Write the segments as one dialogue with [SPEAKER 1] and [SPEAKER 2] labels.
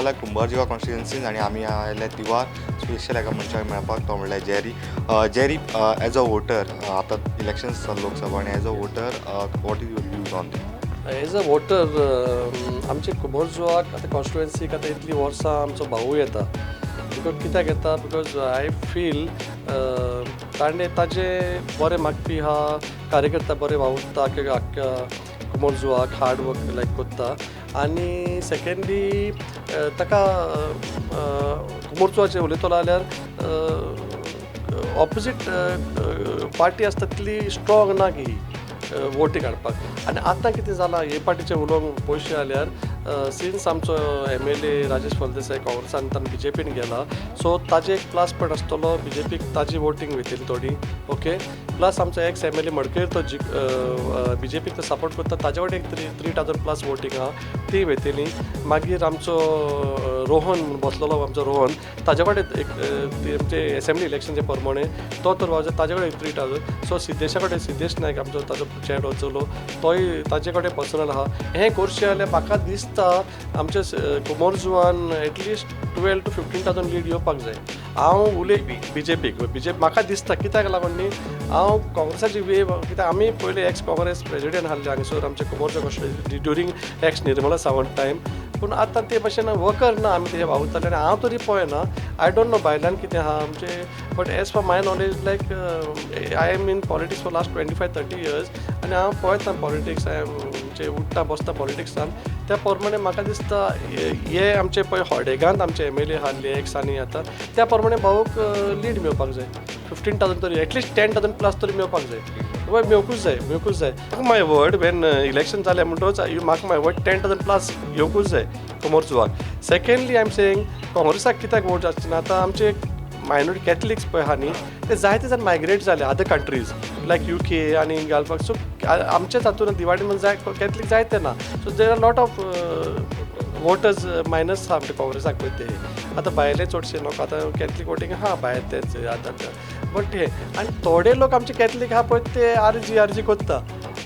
[SPEAKER 1] रावल्या कुंभारजुवा कॉन्स्टिट्युएन्सीन आनी आमी आयले दिवार स्पेशल एका मनशाक मेळपाक, तो म्हणल्यार Jerry. Jerry, as a voter, आतां इलेक्शन्स आसा लोकसभा आनी as a voter what is your views on that?
[SPEAKER 2] As a voter आमचे कुंभारजुवाक आतां कॉन्स्टिट्युएन्सीक आतां इतलीं वर्सां आमचो भाऊ येता. Because कित्याक येता, because I feel ताणें ताजे बरें मागपी आहा, कार्यकर्ता बरे वावुरता आख्ख्या कुंभारजुवाक हार्ड वर्क लायक कोत्ता. आनी सेकेंडली ताका कुंभारजुवाचें उलयतलो जाल्यार ऑपोजीट पार्टी आसता तितली स्ट्रॉंग ना की वोटींग हाडपाक. आनी आतां कितें जालां हे पार्टीचें उलोवंक पळोवशें जाल्यार सिन्स आमचो MLA Rajesh Phaldesai काँग्रेसान ताणें बीजेपीन गेला, सो ताजे एक प्लस पॉयंट आसतलो, बीजेपीक ताजी वोटींग वयतली थोडी. ओके, प्लस आमचो एक्स MLA Madkar तो बीजेपीक तो सपोर्ट करता, ताजे वाटेन एक 3,000 प्लस वोटींग आहा ती वयतली. मागीर आमचो रोहन म्हूण बसलेलो आमचो रोहन, ताजे वाटेन एक आमचे एसेंब्ली इलेक्शनचे प्रमाणे तो तर वाजता, ताजे कडेन 3,000. सो सिद्धेशा कडेन, सिद्धेश नायक आमचो ताजो चेडो चलो, तोय ताजे कडेन पर्सनल आहा. हें करचें जाल्यार म्हाका दिसता आमचे कुंभारजुवान एटलिस्ट 12 to 15,000 lead येवपाक जाय. हांव उलय बीजेपीक, बीजेपी म्हाका दिसता कित्याक लागून न्ही, हांव काँग्रेसाची वेव कित्याक आमी पयलीं एक्स काँग्रेस प्रेजिडेंट आहले हांगसर आमचे Kumbharjua constituency during ex Nirmala Sawant time. पूण आतां ते भशेन वर्कर ना, आमी ते वावुरताले आनी हांव तरी पळयना, I don't know भायल्यान कितें आहा आमचे, but as for my knowledge like I am in politics for last 25-30 years आनी हांव पळयता पॉलिटिक्स, I am उठ्ठा बसता पॉलिटिक्सान. त्या प्रमाणे म्हाका दिसता हे आमचे पळय हॉडेगांत आमचे MLA आहले एक्स आनी आतां त्या प्रमाणे भाऊक लीड मेळपाक जाय. 15,000 तरी एटलिस्ट 10,000 प्लस तरी मेळपाक जाय. वय मेवकूच जाय, मेवकूच जाय. माय वर्ड when election जालें म्हणटकच you mark my word 10,000 plus येवकूच जाय कुंभारजुवाक. सेकेंडली I am saying काँग्रेसाक कित्याक वोट जावचे ना, आतां आमचे मायनॉरिटी कॅथलिक्स पळय आहा न्ही, ते जायते जाण मायग्रेट जाले अदर कंट्रीज लायक UK आनी घालपाक. सो आमच्या तातूंत दिवाडी जाय कॅथलीक जायते ना, so there are lot of voters minus आहा आमच्या काँग्रेसाक पळय ते. आतां भायले चडशे लोक आतां कॅथलीक वोटींग आहा भायर तेच आतां, बट हे आनी थोडे लोक आमचे कॅथलीक आहा पळय ते आरजी कोत्ता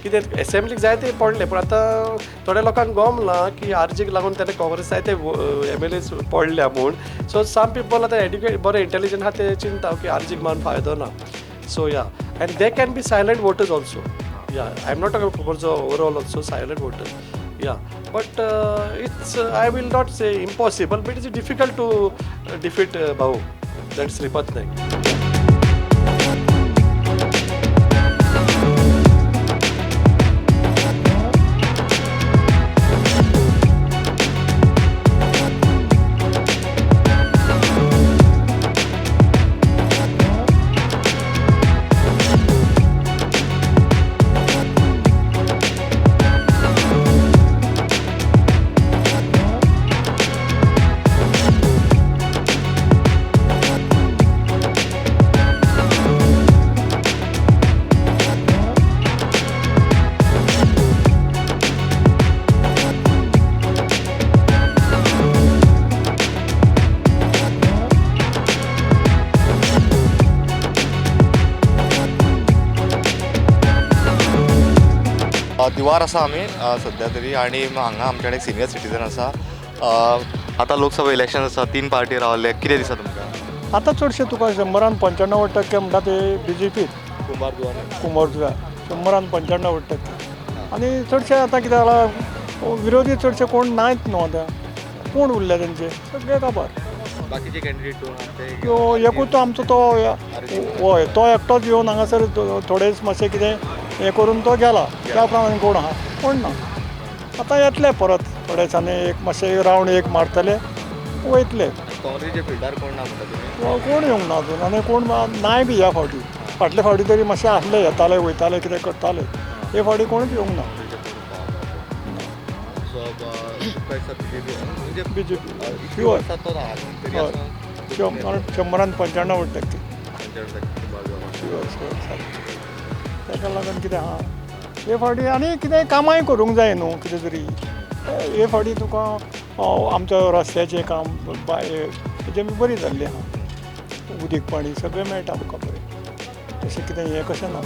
[SPEAKER 2] कितें एसेंब्लीक जायते पडले, पूण आतां थोड्या लोकांक गोमलां की आरजीक लागून तेणें काँग्रेस जायते MLAs पडल्या म्हूण. सो सम पिपल आतां एड्युकेट बरे इंटेलिजंट आहा ते चिंता की आरजीक मारून फायदो ना. So yeah, and they can be silent voters also. Yeah, I am not talking Kumbharjua overall also silent voters. Yeah, but it's I will not say impossible, but it's difficult to defeat Bhau, that Shripad Naik.
[SPEAKER 1] दिवार आसा आमी सद्या तरी आनी हांगा आमचे कडेन senior citizen आसा. आतां लोकसभा इलेक्शन आसा, 3 पार्टी रावले, कितें दिसता तुमकां?
[SPEAKER 3] आतां चडशे तुका 195% म्हणटा ते बीजेपी. कुंभारजुवा 195%. आनी चडशे आतां कितें जालां, विरोधी चडशे कोण नायत न्हू, आतां कोण उरले तेंचे सगळे काबार.
[SPEAKER 1] बाकीचे कॅन्डिडेट
[SPEAKER 3] एकूच तो आमचो तो हय तो एकटोच येवन हांगासर थोडेच मातशें कितें हें करून तो गेला, त्या प्रमाणे कोण आहा कोण ना. आतां येतले परत थोड्या दिसांनी, एक मातशें रावंड एक मारतले वयतले.
[SPEAKER 1] काँग्रेसच्या फिल्डार कोण ना म्हणटा तुमी?
[SPEAKER 3] कोण येवंक ना अजून आनी कोण नाय बी ह्या फावटी. फाटले फावटी तरी मातशें आसले, येताले वयताले कितें करताले, हे फावटी कोणूच येवंक ना. बीजेपी शुअर 195% शुअर शुअर सारकें. ताका लागून कितें आहा हे फावटी आनी कितें कामांय करूंक जाय न्हू कितें तरी. हे फावटी तुका आमच्या रस्त्याचें काम हेजें बी बरी जाल्ली आहा, उदीक पाणी सगळें मेळटा आमकां बरें, तशें कितें हें कशें ना.